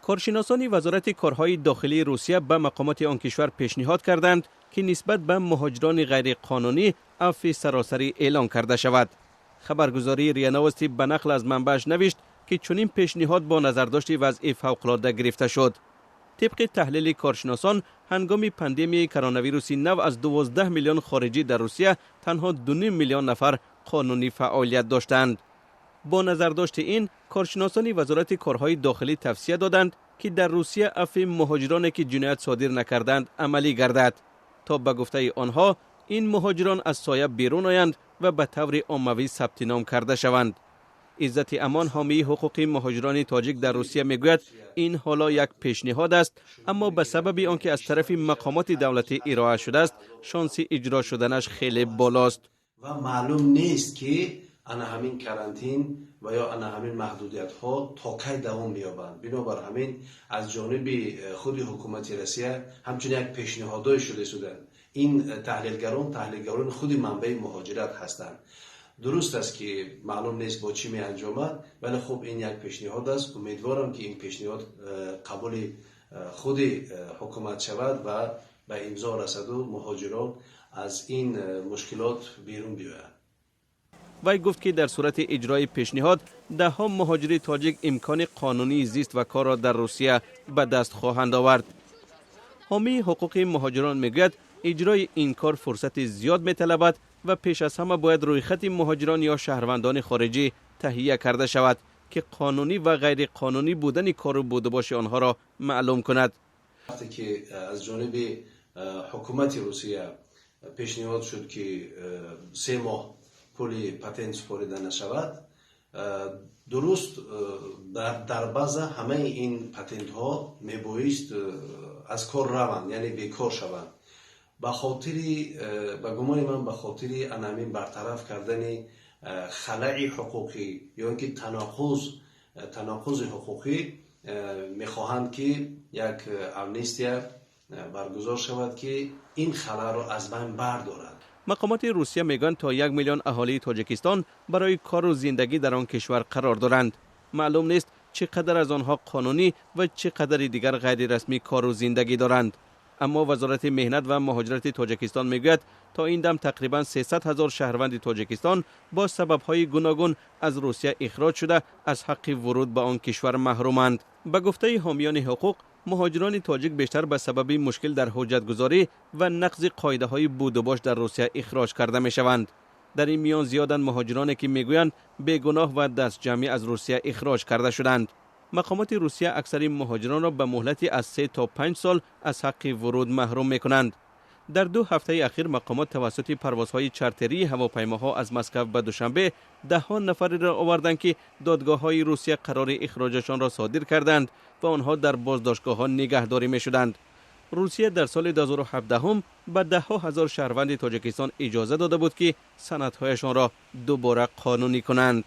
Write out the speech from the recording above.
Коршиносони Вазорати корҳои дохилии Русия ба мақомоти он кишвар пешниҳод карданд, ки нисбат ба муҳоҷирони ғайриқонунӣ афви саросарӣ эълон карда шавад. Хабаргузории РИА Новости ба нақл аз манбааш навишт, ки чунин пешниҳод бо назардошти вазъи фавқулодда гирифта шуд. Тибқи таҳлили коршиносон, ҳангоми пандемияи коронавируси нав аз 12 миллион хориҷӣ дар Русия танҳо 2,5 миллион нафар қонунӣ фаъолият доштанд. Бо назардошти ин, коршиносони Вазорати корҳои дохилӣ тавсия доданд, ки дар Русия афви муҳоҷироне, ки ҷиноят содир накардаанд, амалӣ гардад, то ба гуфтаи онҳо ин муҳоҷирон аз соя берун оянд ва ба таври оммавӣ сабти ном карда шаванд. Иззати Амон, ҳомии ҳуқуқи муҳоҷирони тоҷик дар Русия, мегӯяд, ин ҳоло як пешниҳод аст, аммо ба сабаби он ки аз тарафи мақомоти давлатӣ ироа шудааст, шонси иҷро шуданаш хеле болост. Ва маълум нест, ки ана ҳамин карантин ва ё ана ҳамин маҳдудиятҳо то кай давом меёбанд. Бинобар ҳамин, аз ҷониби худи ҳукумати Россия ҳамчун як пешниҳодое шуда истоданд. Ин таҳлилгарон таҳлилгарони худи манбаи муҳоҷират ҳастанд. Дуруст аст, ки маълум нест, бо чӣ меанҷомад, вале хуб, ин як пешниҳод аст. Умедворам, ки ин пешниҳод қабули худи ҳукумат шавад ва ба имзо расаду муҳоҷирон аз ин мушкилот берун биёянд. Вай гуфт, ки дар сурати иҷрои пешниҳод даҳҳо муҳоҷири тоҷик имкони қонунии зист ва корро дар Русия ба даст хоҳанд овард. Ҳомии ҳуқуқи муҳоҷирон мегӯяд, иҷрои ин кор фурсати зиёд металабад ва пеш аз ҳама бояд рӯйхати муҳоҷирон ё шаҳрвандони хориҷӣ таҳия карда шавад, ки қонунӣ ва ғайриқонунӣ будани кору будубоши онҳоро маълум кунад. Вақте ки аз ҷониби ҳукумати Русия пешниҳод шуд, ки 3 моҳ пули патент супорида нашавад, дуруст, дар баъза ҳамаи ин патентҳо мебоист аз кор раванд, яъне бекор шаванд. Ба хотири, ба гумони ман, ба хотири ана ҳамин бартараф кардани халаи ҳуқуқӣ ё ин ки танаққузи ҳуқуқӣ мехоҳанд, ки як амнистия баргузор шавад, ки ин халаъро аз байн бардорад. Мақомоти Русия мегӯянд, то 1 миллион аҳолии Тоҷикистон барои кору зиндагӣ дар он кишвар қарор доранд. Маълум нест, чӣ қадар аз онҳо қонунӣ ва чӣ қадари дигар ғайрирасмӣ кору зиндагӣ доранд. Аммо Вазорати меҳнат ва муҳоҷирати Тоҷикистон мегӯяд, то ин дам тақрибан 300 ҳазор шаҳрванди Тоҷикистон бо сабабҳои гуногун аз Русия ихроҷ шуда, аз ҳаққи вуруд ба он кишвар маҳруманд. Ба гуфтаи ҳомиёни ҳуқуқ, муҳоҷирони тоҷик бештар ба сабаби мушкил дар ҳуҷҷатгузорӣ ва нақзи қоидаҳои будубош дар Русия ихроҷ карда мешаванд. Дар ин миён зиёданд муҳоҷироне, ки мегӯянд, бегуноҳ ва дастҷамъӣ аз Русия ихроҷ карда шуданд. Мақомоти Русия аксари муҳоҷиронро ба муҳлати аз 3 то 5 сол аз ҳаққи вуруд маҳрум мекунанд. Дар 2 ҳафтаи ахир мақомот тавассути парвозҳои чартерии ҳавопаймоҳо аз Москав ба Душанбе даҳҳо нафареро оварданд, ки додгоҳҳои Русия қарори ихроҷашонро содир карданд ва онҳо дар боздоштгоҳҳо нигаҳдорӣ мешуданд. Русия дар соли 2017 ба даҳҳо ҳазор шаҳрванди Тоҷикистон иҷоза дода буд, ки санадҳояшонро дубора қонунӣ кунанд.